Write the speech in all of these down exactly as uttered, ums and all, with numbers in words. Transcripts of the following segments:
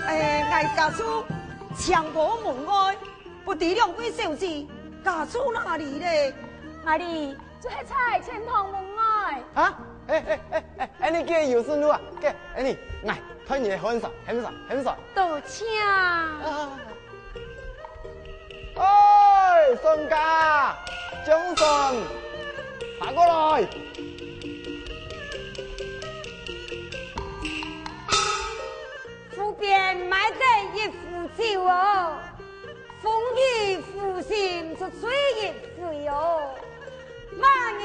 哎，𠊎家住牆坡門外，不知兩位小姐家住哪裡咧？𠊎俚就係在錢塘門外。啊？哎哎哎哎，恁呢佢有順路啊？佢，恁呢，𠊎帶你來看一下，看一下，看一下。多謝。啊。 哎，商家，將船划過來。湖邊買得一壺酒哦，風雨無心就醉一回哦。 麼人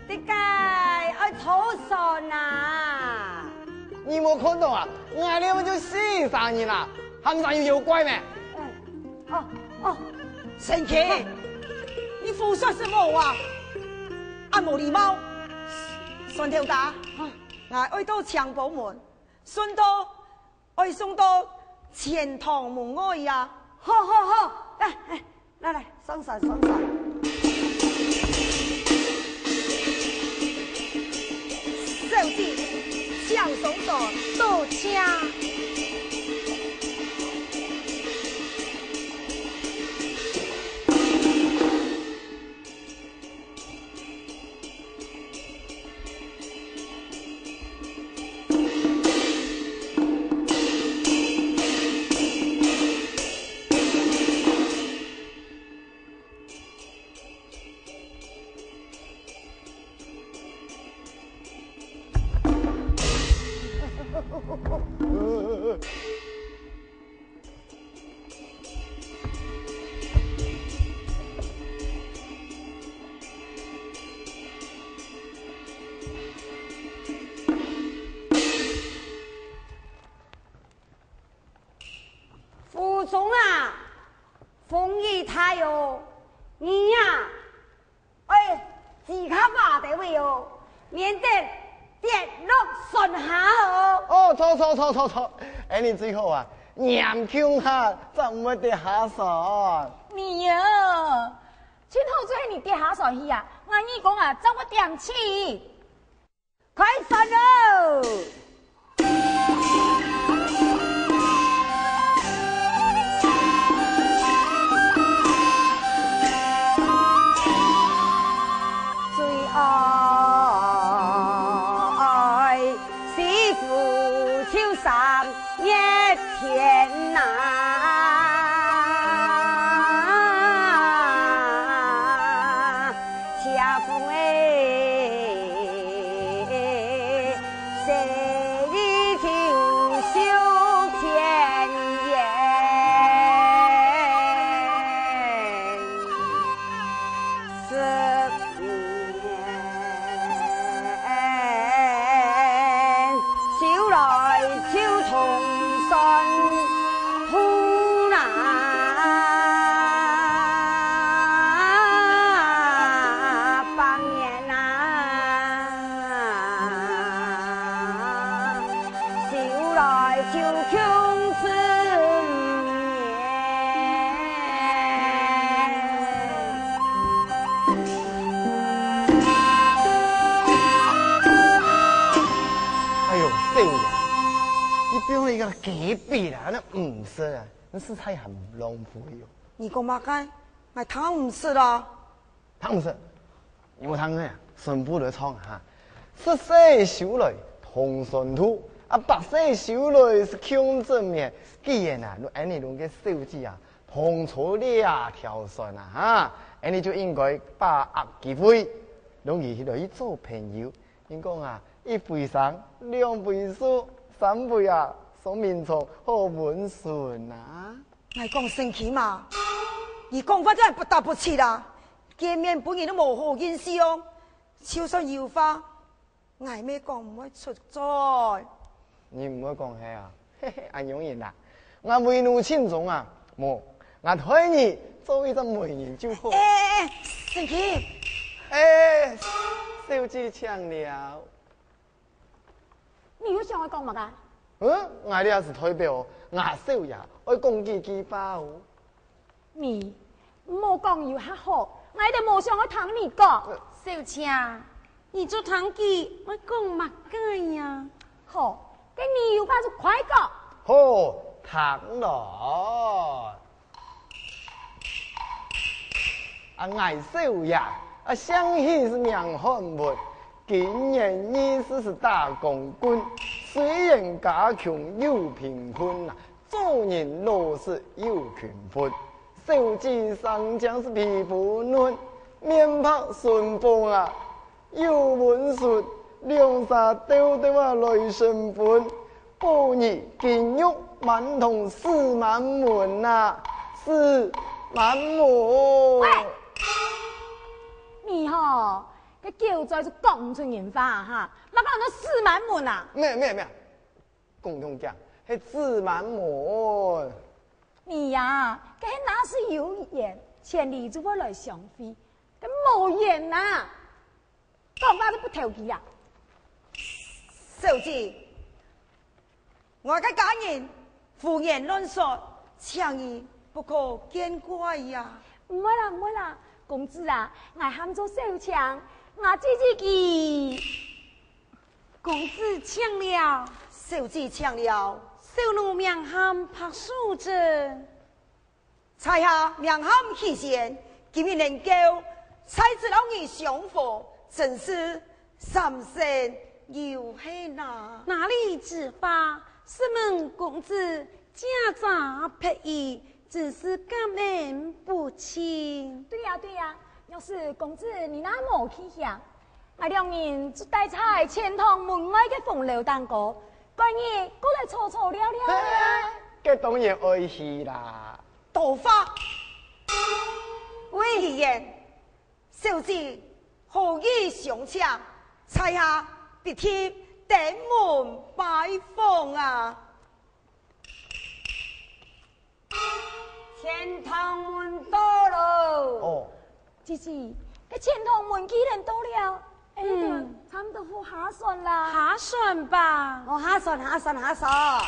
在該愛坐船啊？你無看到啊？𠊎這就死生人啊，還生有妖怪咩？哎，哦，哦，神奇，你胡說什麼話？恁無禮貌！船頭家，𠊎愛到牆坡門，順道 愛送到錢塘門外啊！好好好，來，來，來，來，上船，上船。小姐，請上船。多謝。 武松啊，風雨大哦，你呀， 哎，自家話得位哦，免得跌落船下哦。哦，著著著著著，恁呢最好啊，黏共下，正毋會跌下船。你啊，盡好就係你跌下船去啊，𠊎耳公啊，正會恬氣。 開船囉！最愛西湖秋三月天哪。 哎喲，少爺，你放了一個雞髀啦，恁呢毋食啊，你實在還浪費哦。你講麼个？𠊎聽毋識啊。聽毋識？你無聽啊？順爿來唱哈。十歲修來同船渡，啊，百歲修來係共枕眠。既然啊，你恁呢樣个小姐啊，同坐這條船啊，哈，恁呢就應該把握機會，摎佢來做朋友。人講啊，一回生，兩回熟，三回啊，上眠床好溫順啊。 𠊎講神奇嘛，你講話真係不答不七啊！見面本人都無好印象，就算有話，𠊎乜講毋會出嘴。你毋會講係啊？嘿嘿，恁樣人啊，𠊎為奴盡忠啊，無，𠊎待你做一隻媒人就好。哎哎哎，神奇！哎，小姐請了。 你又想愛講麼个？嗯，𠊎這係代表吾少爺愛講幾句話哦。你，毋好講有較好，𠊎都無想愛聽你講。呃，小姐，你就聽佢愛講麼个呀？好，該你有話就快講。好，聽來。 啊，𠊎少爺，啊，姓許係名漢文，今年二十歲打光棍，雖然家窮又貧困啊，做人老實又勤奮，手指生淨係皮膚嫩，面白唇紅啊， 有文術，兩儕兜兜啊來成婚，保你金玉滿堂四滿門啊，四滿門。喂，你吼，該狗嘴就講毋出人話哈，麼个安到四滿門啊？無無無，講中講，係四滿門。你呀，該係若係有緣，千里就會來相會，該無緣啊！ 講話都不投機啊！小姐，𠊎个家人胡言亂說，請你不可見怪呀。毋會啦，毋會啦，公子啊，𠊎喊做小青，𠊎姊姊佢。公子請了。小姐請了。小奴名喊白素貞。 在下名喊許仙，今日能夠在此摎你相逢，真是三生有幸啊！哪裡之話，試問公子家宅別異，真是感恩不盡。對呀，對呀，若是公子你若無去鄉，𠊎兩人就戴在錢塘門外个紅樓頂高，隔日過來坐坐尞尞。該當然愛去啦。 多話。喂，許仙，小姐，何以相請？在下必定登門拜訪啊。錢塘門到囉。哦， 姊姊，該錢塘門既然到了，哎，嗯。差毋多好下船啦。下船吧。哦，下船，下船，下船。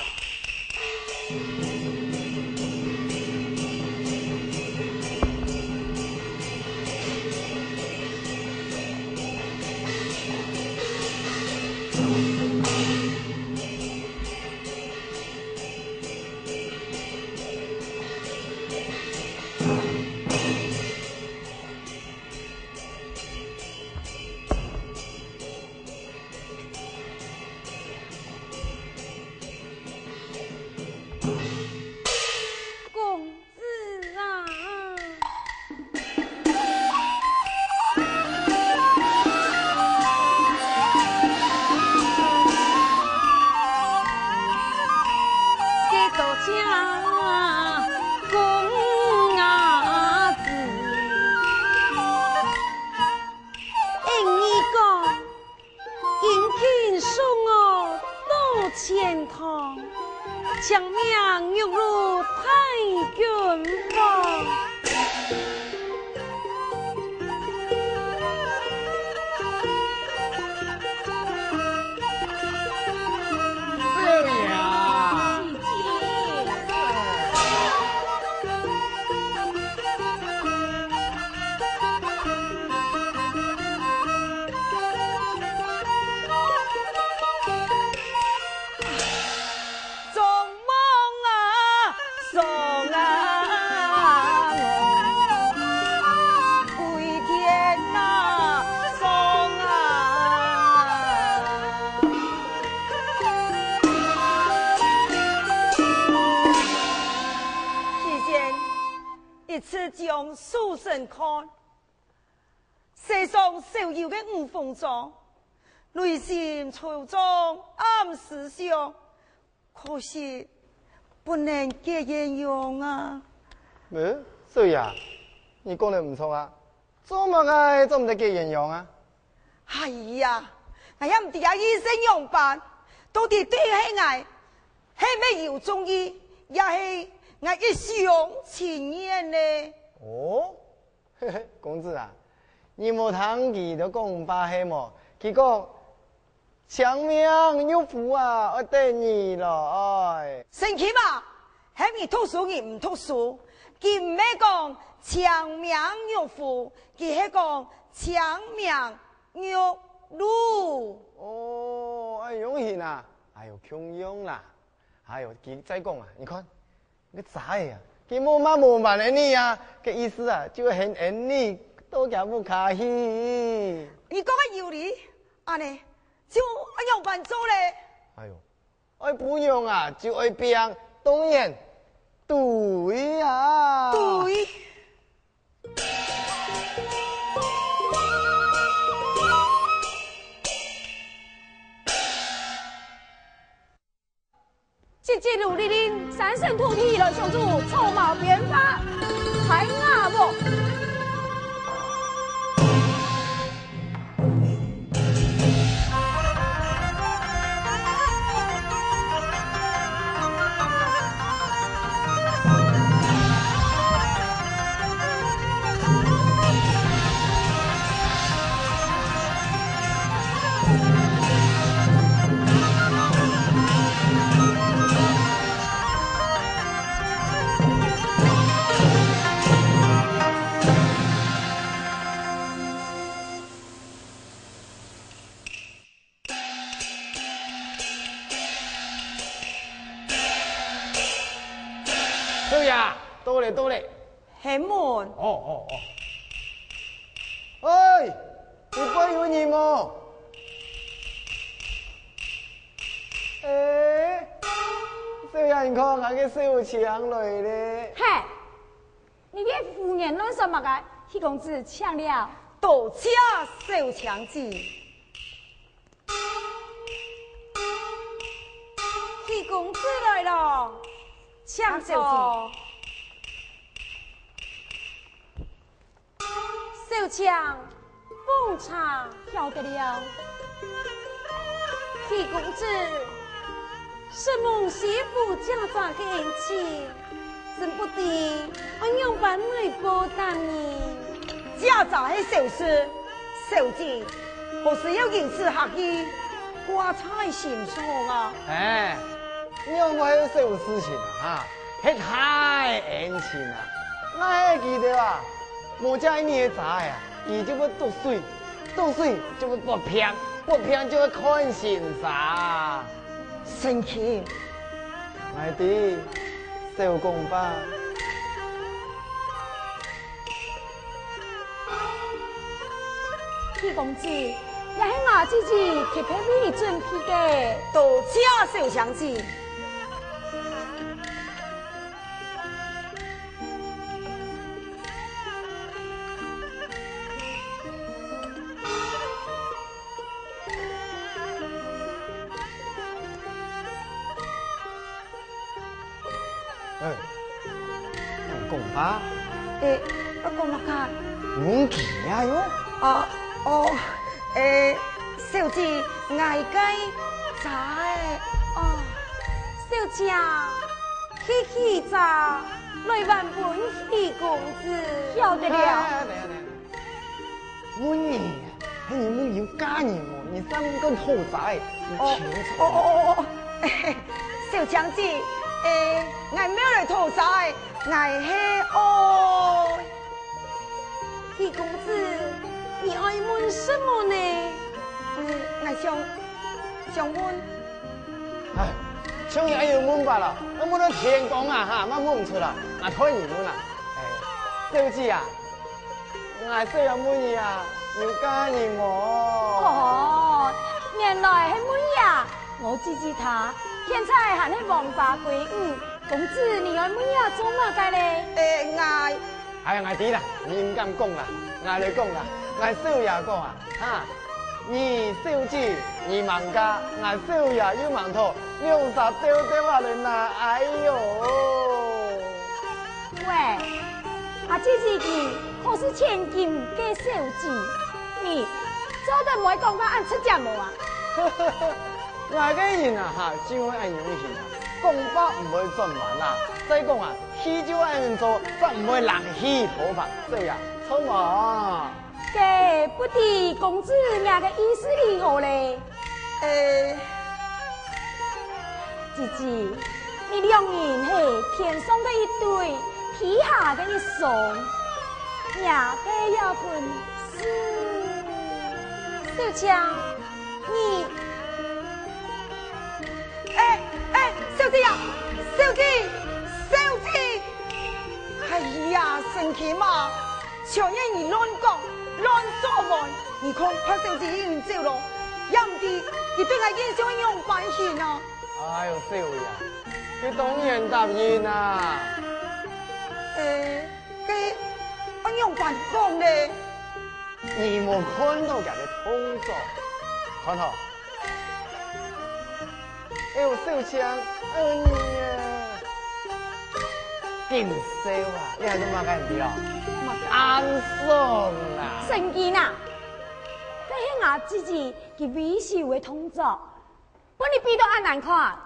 公子啊！幾多家公啊子，應你講， 殷勤送我到錢塘，請命玉露太君房。送啊，送啊，我归天哪，送啊！许仙，一次将书生看， 世上少有个五分钟，內心惆悵暗思想，可惜不能結鴛鴦啊。嗯，少爺，你講得毋錯啊。做麼个做毋得結鴛鴦啊？哎呀，𠊎也毋知啊，醫生仰般，到底對係𠊎，係毋係有中意，也係𠊎一廂情願呢？哦，公子啊，你無聽佢兜講話係無？佢講，青盲玉壺啊，愛等你來。神奇嘛， 係你讀書你毋讀書，佢毋係講青盲玉壺，佢係講青盲玉露。哦，恁樣形啊，哎喲，共樣啦。哎喲，佢再講啊，你看，該蛇仔啊，佢無慢無慢恁呢啊，該意思啊，就係喊𠊎兜到厥屋下去。你講个有理，恁呢，就愛仰般做咧？哎喲， 愛餔娘啊，就愛拚，當然，對啊。對。急急如律令，三牲土地來相助，草茅編發，開瓦屋。 少爺，到咧，到咧。開門。哦，哦，哦。喂，裡背有人無？欸，少爺，你看，𠊎个小青來咧。嘿，你个胡言亂說麼个？許公子請了。多謝小青姐。 許公子來了，請坐。小青，奉茶。曉得了。許公子，承蒙師父姐姐个恩情， 真不知愛仰般來報答你。姐姐係小事，小姐何時有因此客氣，掛在心上啊？哎，仰會係小事情啊，哈，係大恩情啊！𠊎係記得啊，無借你个遮仔啊，佢就會涿水，涿水就會發病，發病就會看先生。 神奇。𠊎知，小公伯。許公子，這係吾姊姊特別為你準備个。多謝小青姐。 哎，講話。哎，愛講麼个？問佢啊喲。啊，哦，哎，小姐，𠊎个遮仔，哦。小姐啊，去取遮，來還分許公子。曉得了。哎，哎，等一下，等一下。 問你，係你問有嫁人無？你正講討遮仔，你哦，聽錯。哦，哦，哦，哦，小青姐，欸，𠊎無來討遮仔，𠊎係愛。許公子，你愛問什麼呢？嗯，𠊎想，想問。 唉，像你恁樣問法啦，愛問到天光啊哈，乜問毋出啦，𠊎代你問啦。哎，小姐啊，𠊎小姐問你啊，有嫁人無？哦，原來係問這，我姊姊她，現在還係黃花閨女，公子你愛問這做麼个咧？哎，𠊎 哎呀，𠊎知啦，你毋敢講啦，𠊎來講啦，𠊎小姐講啊，哈，你小姐，你吂嫁，𠊎小姐又吂討，兩儕鬥鬥下來哪，哎喲！喂，阿姊姊佢，可是千金个小姐，你做得毋會講話恁直接無啊？𠊎个人啊哈，就會恁樣形啊，講話毋會轉彎啊。再講啊，戲就愛恁樣做，正毋會冷氣泡飯，這啊，著無？該不知公子若个意思如何咧？ 欸，姐姐，你兩人係天上个一對，地下个一雙，若个也本是。小強，你，欸，欸，小姐呀，小姐，小姐！哎呀，神奇嘛！ 像你亂講、亂說話，你看白小姐已經走了，也毋知佢對𠊎印象仰般形啊？哎喲，小姐啊，佢當然答應啊。欸，該愛仰般講咧？你無看到佢个動作，看吼。 哎喲，小強，哎呀，緊笑啊！你還做麼个料？麼个？恁爽啊！神經啊！該係𠊎姊姊佢委屈个動作，分你比到恁難看。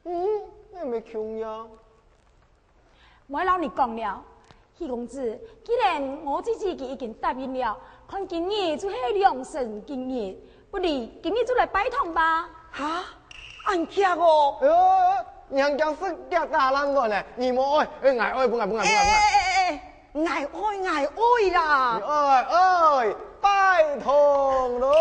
嗯，你毋係共樣。 莫摎你講了，許公子，既然我姊姊佢已經答應了，看今日就係良辰吉日，不如今日就來拜堂吧。哈？恁遽哦？哎喲，你還驚食這打爛卵呢？你無愛，哎，𠊎愛，分𠊎，分𠊎，分𠊎，分𠊎。哎，哎，哎，哎，𠊎愛，𠊎愛啦。你愛，愛，拜堂咯！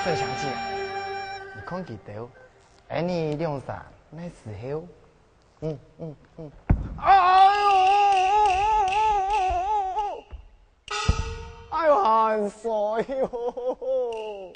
小強姊，你看佢兜，恁呢兩儕，哪時候？嗯，嗯，嗯。哎喲！ 哎喲，還衰喲！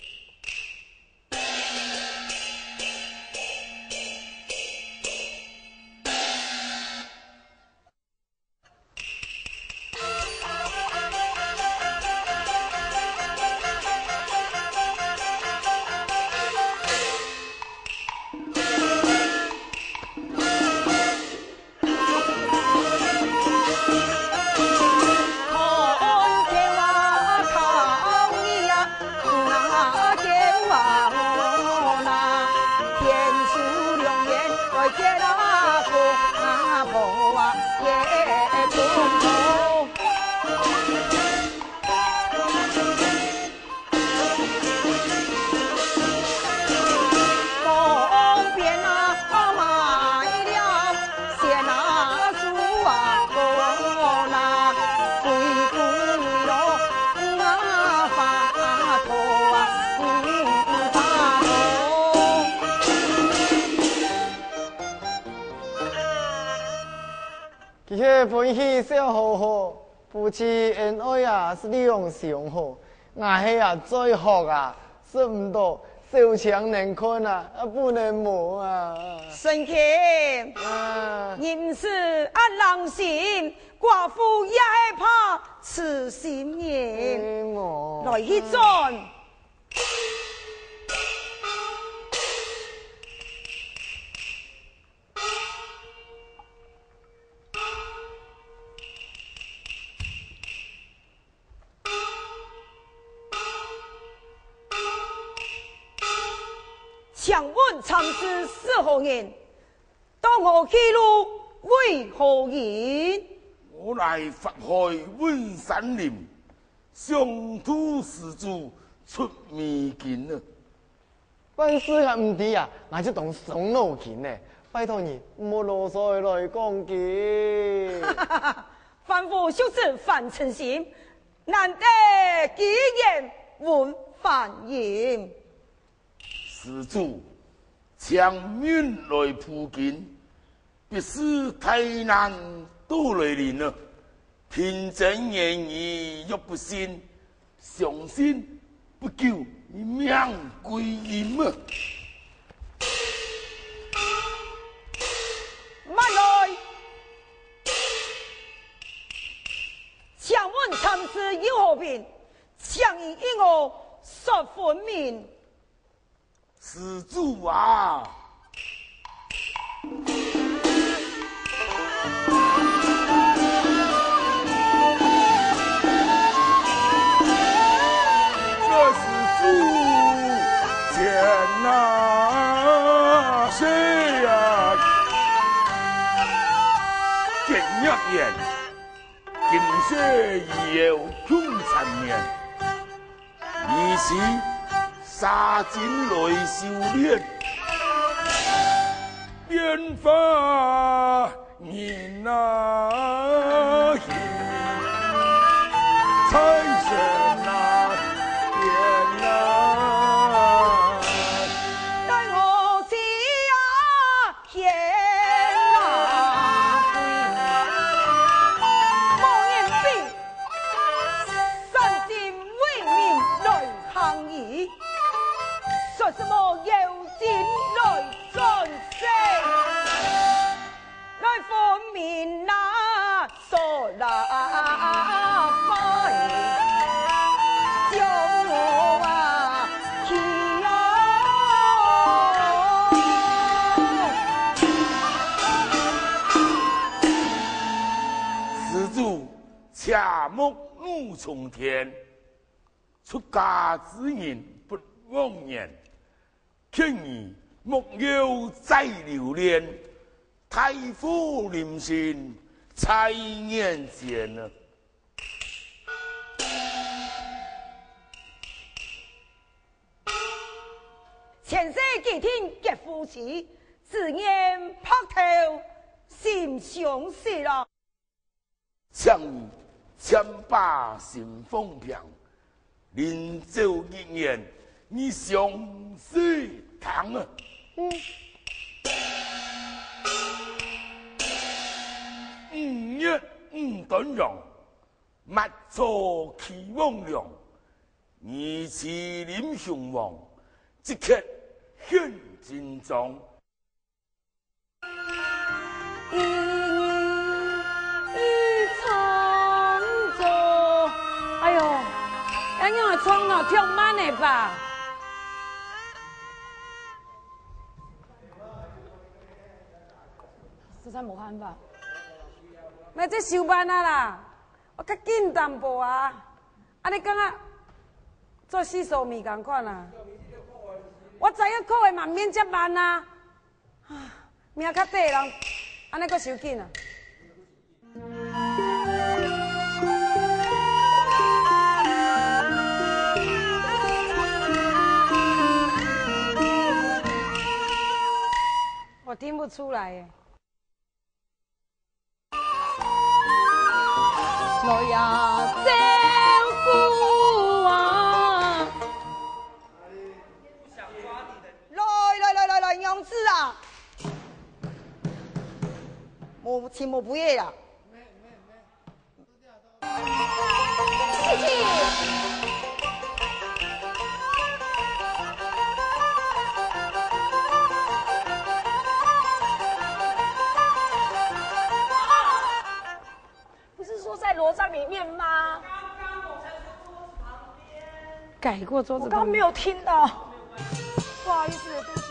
佢係歡喜笑呵呵，夫妻恩愛啊，係兩相好。𠊎係啊，嘴渴啊，食毋到，小強能看啊，啊，不能無啊。神奇，啊。你毋使恁冷心，寡婦也係怕痴心人。哎，無。來去轉。 請問參事是何人？到我去路為何人？我乃法海溫山林，上都施主出迷津啊！ 萬事𠊎毋知啊，𠊎就當傷腦筋呢。拜託你，毋好囉嗦來講佢。凡夫俗子凡塵心，難得機緣聞芳音。施主，請問來赴京，必是大難到來臨啊！貧僧言語若不信，相信不久你命歸陰啊！慢來！ 請問參事有何病？請你與我說分明。施主啊！我施主前那世啊，结孽缘。 今世有共纏綿，以此殺盡來修煉，變化人啊，形，財神啊，變啊。奈何死啊！ 天啊！无人比，善尽为民来行医，说什么有心来转世，来分明啊！ 说啦，将我啊去啊！施主，且莫怒冲天，出家之人不枉然。 劝你莫要再留戀，大禍臨身在眼前啊！前世既定结夫妻，只念白頭心相惜啊！ 请你千把心放平，临走一言，你详细听啊！嗯。五月五端阳，麦草起黄梁，儿子临雄王，即刻现金装。 一人一唱着，哎哟，恁樣个唱哦，忒慢个吧？实在無辦法。那這收慢啊啦，我較緊淡薄啊。恁呢敢若做四手米仝款啊。我知影靠的嘛，免遮慢啊。 啊，命較短的人，恁呢閣收緊啊。我聽不出來耶。 來呀，照顧啊！來來來來來，娘子啊！無情無義个啦！姐姐。 不是說在羅帳裡面嗎？改過桌子旁邊。我剛剛沒有聽到，不好意思，對不起。